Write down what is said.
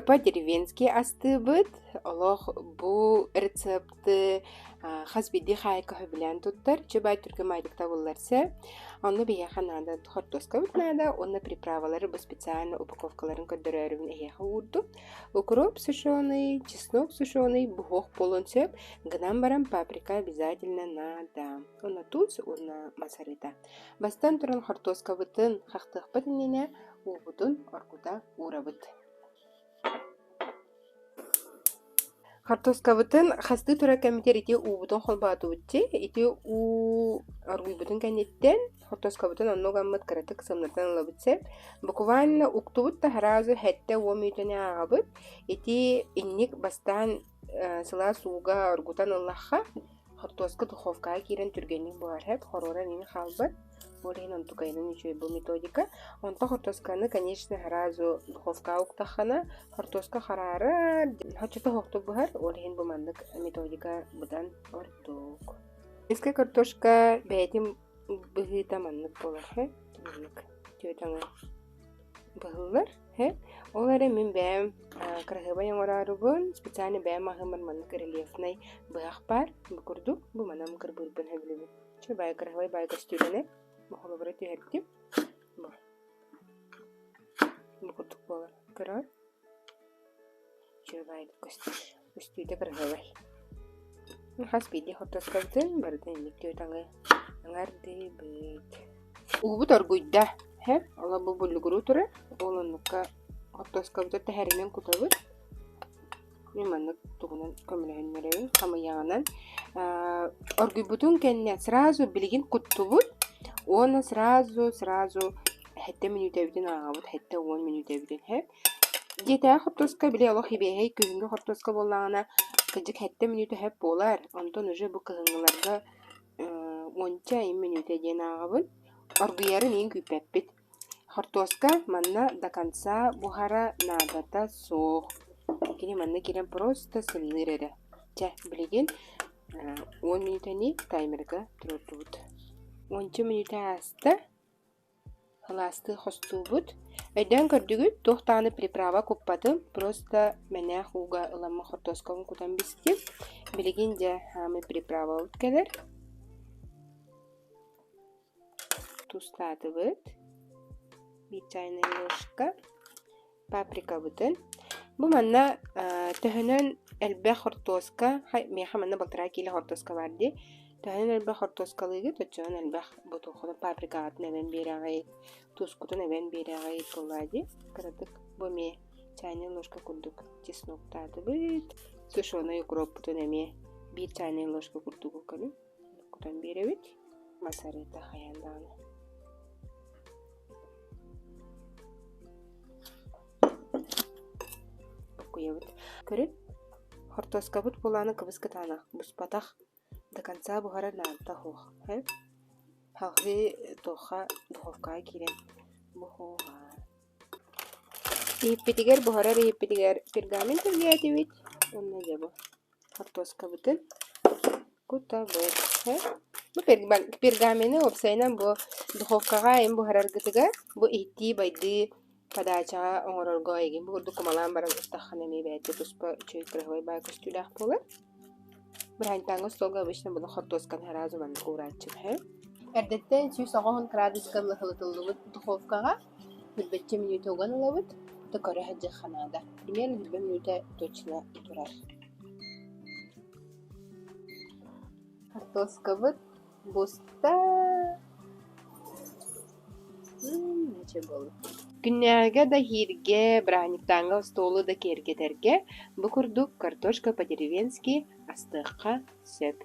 По-деревенски астыыбыт. Олох бу рецепты хас биирдии хаайка сөбүлээн туттар. Чубай түргэн маайдык табыллар сөп. Онно биһиэхэ наада хортуоскабыт наада уонна приправалары бу специально упаковкаларын көрдөрөөрүбүн эһиэхэ уурдум. Укроп сушеный, чеснок сушеный буһуох буолуон сөп. Гынан баран паприка обязательно наада. Уонна туус уонна мас арыыта. Бастаан туран хортуоскабытын хахтыахпыт иннинэ уубутун оргута уурабыт. Хортуоскабытын хастыы турар кэммитигэр ити уубутун холбоотубут дии. Ити уу оргуйбутун кэнниттэн хортуоскабытын онно угаммыт кыратык сымнатан ылабыт сөп. Буквально уктубут да сразу 70 мүнүүтэни ааҕабыт. Ити инник бастаан сылаас ууга оргутан ыллахха Хортуоска духовкаҕа киирэн түргэнник буһар, хоруоран иҥин хаалбат. Ол иһин онтукайынан үчүгэй бу методика. Онтон хортуосканы, конечно, сразу духовкаҕа уктаххына, хортуоска хараарар, соччото суохтук буһар. Ол иһин бу маннык методика быдан ордук. Искэ картошка бэйэтин быһыыта маннык буолар, маннык түөтэҥэ быһыллар. Ол эрэн мин бэйэм кыраһыабай оҥороорубун специально бэйэм аһыыммар маннык рельефнай быһах баар. Бу курдук бу манан кырбыырбын сөбүлүүбүн. Чэ баай кыраһыабай баай көстүүлэнэр. Бу холобура түһэрдим. Бу. Бу курдук буолар. Көрөҕүт? Үчүгэй баайдык көстөр. Көстүүтэ кыраһыабай. Хас биирдии хортуоскабытын барытын инник түөрт аҥы аҥардыыбыт. Уубут оргуйда. Һэ, ола бу буллугуруу турар. Ол оннукка хортуоскабытын тэһэринэн кутабыт. Мин маннык тугунан көмөлөһүннэрэбин хамыйаҕынан. Оргуйбутун кэннэ сразу билигин куттубут уонна сразу сразу сэттэ мүнүүтэбитин ааҕабыт, 70 мүнүүтэбитин һэ. Дьиэтээҕи хортуоска били олох сибиэһэй күһүҥҥү хортуоска буоллаҕына, кырдьык сэттэ мүнүүтэ сөп буолар. Онтон уже бу кыһыҥҥыларга уонча айым мүнүүтэ диэн ааҕабын. Оргуйарын иһин күүппэппит. Хортуоска манна до конца буһара наадата суох. Кини манна киирэн просто сымныыр эрэ. Чэ, билигин 10 мүнүүтэни таймерга туруордубут. Уонча мүнүүтэ ааста. Сылаастыы хостуубут. Өйдөөн көрдүгүт, туох даҕаны приправа куппатым, просто мэнээх ууга ыламмын хортуоскабын кутан бистим. Билигин дьэ хаамый приправабыт кэлэр. Тустаатыбыт. Биир чайная ложка. Паприкабытын. Бу манна төһөнөн элбэх хортуоска, миэхэ манна балтараа киилэ хортуоска баар дии. Төһөнөн элбэх хортуоскалыыгыт, оччонон элбэх бутууханы паприкаҕытын эбэн биэрэҕит, туускутун эбэн биэрэҕит буоллаа дии. Кыратык бу эмиэ чайная ложка курдук чесноктаатыбыт. Сушеный укроппутун эмиэ биир чайная ложка курдук уккабын кутан биэрэбит. Мас арыыта хайаан даҕаны. Буккуйабыт. Көрүн, хортуоскабыт буолааны кыбыс-кытаанах, буспатах, до конца буһара наадата суох. Салҕыы туохха духовкаҕа киирэн буһуоҕа. Иһиппитигэр буһарар иһиппитигэр пергамент тэлгээтибит уонна дьэ бу хортуоскабытын кутабыт. Бу пергамены уопсайынан бу духовкаҕа эйин буһараргытыгар бу иһиттии байдыы подачаҕа оҥорорго эйигин бу курдук кумалаан баран устаххына эмиэ бэйэтэ туспа үчүгэй кыраһыабай баай көстүүлээх буолар. Бырааһынньыктааҥҥы остуолга обычно буну хортуосканы сразу маннык уурааччым үһү. Эрдэттэн 190 градуска ыһылытыллыбыт духовкаҕа сүүрбэччэ мүнүүтэ уган ылабыт, да көрө сылдьыахха наада. Примерно сүүрбэ мүнүүтэ точно турар. Хортуоскабыт буста. Күннээҕигэ да иһииргэ, бырааһынньыктааҥҥы остуолу да киэргэтэргэ бу курдук картошка по-деревенски астыахха сөп.